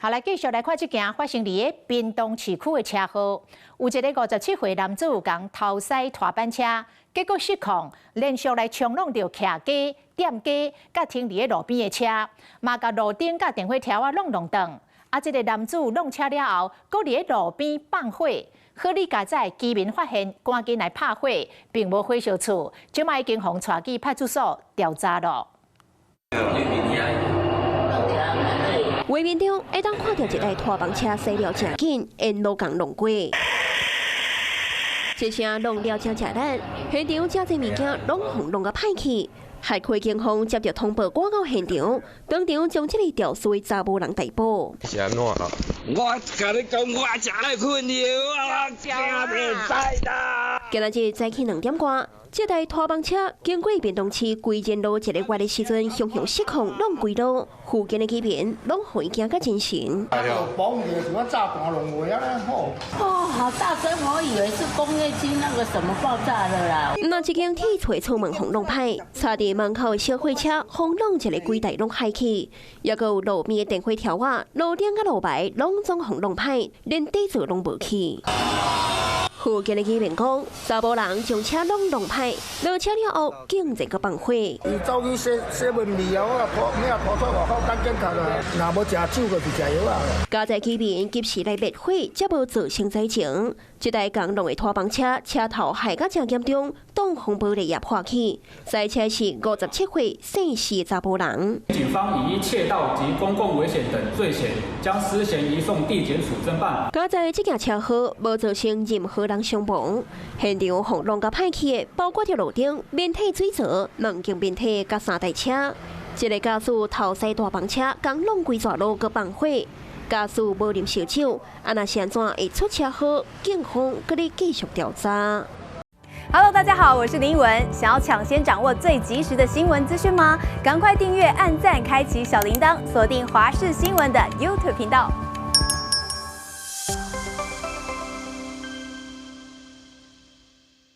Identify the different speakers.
Speaker 1: 好，來繼續來看這件發生佇个屏東市區的車禍，有一个57歲男子共偷駛拖板車，結果失控，連續來衝挵著徛家、店家，佮停佇个路邊的車，嘛共路燈佮電火柱仔攏弄斷。啊，這个男子挵車了後，閣佇个路邊放火，好佳哉居民發現，趕緊來拍火，並無火燒厝，這擺已經予帶去派出所調查囉。
Speaker 2: 畫面中會當看著一台拖房車駛了誠緊，沿路共弄過，這聲弄了誠吃力，現場誠濟物件攏予弄共歹去。海區警方接著通報趕到現場，當場將這个肇事的查某人逮捕。
Speaker 3: 是按怎啊？
Speaker 4: 我共你講，我食咧困藥，我驚袂使啦。
Speaker 2: 今仔日早起2點外，這台拖房車經過屏東市歸仁路一个彎的時陣，雄雄失控，挵規路，附近的居民攏予伊驚甲真神。
Speaker 5: 哎呦，嘣一下，像炸彈攏話按呢吼。
Speaker 6: 哦，好大聲，我以為是工業區那個什麼爆炸了啦。
Speaker 2: 那這間鐵錘厝門予弄歹，插佇門口的小貨車予弄一个規台攏害去，抑閣有路邊的電火柱仔、路頂佮路牌攏總予弄歹，連底座攏無去。附近的居民講，查某人將車攏弄歹，落車了後竟然閣放火。
Speaker 5: 伊走去洗洗門面啊，我拖咩拖出外口等警察啦。若無食酒，就是食藥啊。
Speaker 2: 佳哉居民及時來滅火，才無造成災情。這台共弄的拖房車車頭害甲誠嚴重，擋風玻璃也破去。駛車是57歲姓施的查埔人。
Speaker 7: 警方以竊盜及公共危險等罪嫌，將施嫌移送地檢署偵辦。
Speaker 2: 佳哉這件車禍無造成任何人傷亡，現場予弄甲歹去的，包括著路燈、免體水槽、兩間免體佮三台車。這个駕駛偷駛大房車，共弄規逝路閣放火，駕駛無啉燒酒，啊若是按怎會出車禍？警方閣咧繼續調查。
Speaker 8: Hello，大家好，我是林文。想要搶先掌握最及時的新聞資訊嗎？趕快訂閱、按讚、開啟小鈴鐺，鎖定華視新聞的 YouTube 頻道。